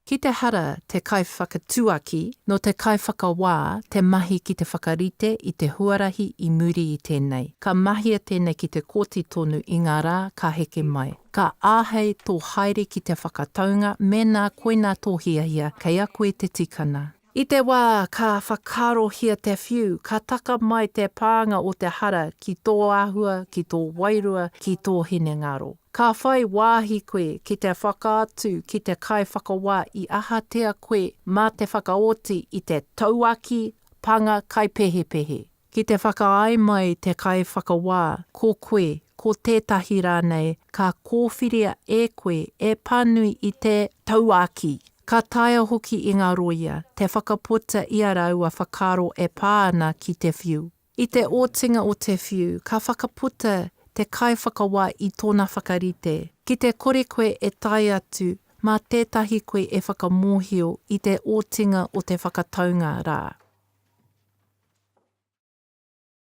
Ki te hara te kaiwhakatuaki, nō te kaiwhakawā te mahi ki te whakarite i te huarahi i muri i tēnei. Ka mahia tēnei ki te kōti tonu i ngā rā ka heke mai. Ka āhei tō haere ki te whakataunga mēnā koinā tō hiahia, kei a koe te tikana. I te wā ka whakaarohia te whiu, ka taka mai te pānga o te hara ki tō āhua, ki tō wairua, ki tō hinengaro. Ka whai wāhi koe ki te whakaatu ki te kaiwhakawā i ahatia koe mā te whakaoti i te tauākī pānga kaipehepehe. Ki te whakaae mai te kaiwhakawā ko koe, ko tētahi rānei ka kōwhiria e koe e pānui i te tauākī. Ka taea hoki i ngā rōia te whakaputa i a rāua whakaaro e pā ana ki te whiu. I te otinga o te whiu, ka whakaputa te kaiwhakawā i tōna whakarite. Ki te kore koe e tae atu, mā tētahi koe e whakamōhio i te otinga o te whakataunga rā.